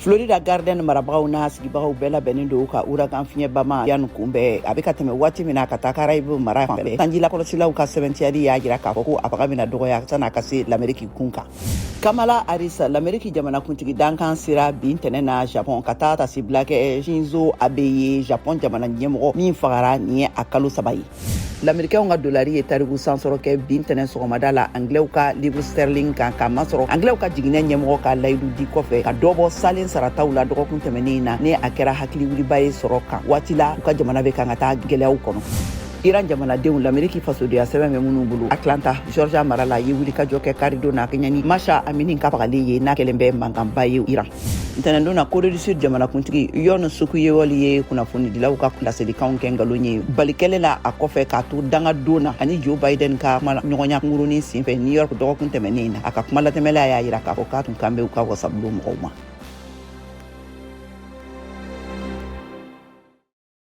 Florida Garden marabagaw n'a sigibagaw bɛɛ labɛnnen don ka uragan fiɲɛbama Ian kunbɛn. A bɛ ka tɛmɛ waati min na ka taa Caraïbes mara fan fɛ, sanjilakɔlɔsilaw ka sɛbɛntiyali y'a jira k'a fɔ ko a fanga bɛna dɔgɔya san'a ka se Lameriki kun kan. Kamala Harris, Lameriki jamanakuntigi dankan, sera bi ntɛnɛn na Japon ka taa tasibila kɛ Shinzo Abe ye, Japon jamana ɲɛmɔgɔ min fagara nin ye a kalo 3 ye. Lamerikɛnw ka dolari ye tariku sansɔrɔ kɛ bi ntɛnɛn sɔgɔmada la Anglɛw ka livre sterling kan, k'a masɔrɔ Anglɛw ka jiginɛ ɲɛmɔgɔ ka layidu di kɔfɛ ka dɔ bɔ salen sarataw la dɔgɔkun tɛmɛnen na, ni a kɛra hakiliwuliba ye sɔrɔ kan waati la u ka jamana bɛ kan ka taa gɛlɛyaw kɔnɔ. Iran jamanadenw, Lameriki fasodenya sɛbɛn bɛ minnu bolo, Atlanta, Georgia mara la, ye wulikajɔ kɛ karidon na kɛɲɛ ni Masha Amini ka fagali ye, n'a kɛlen bɛ mankanba ye Iran. Ntɛnɛndon na, Corée du Sud jamanakuntigi Yoon Suk Yeol ye kunnafonidilaw ka laselikanw kɛ nkalon ye bali kɛlen la a kɔfɛ k'a to danga don na ani Joe Biden ka kuma ɲɔgɔnya kunkurunin senfɛ New York dɔgɔkun tɛmɛnen na. A ka kuma latɛmɛla y'a yira k'a fɔ k'a tun kan bɛ u ka wasabulon mɔgɔw ma.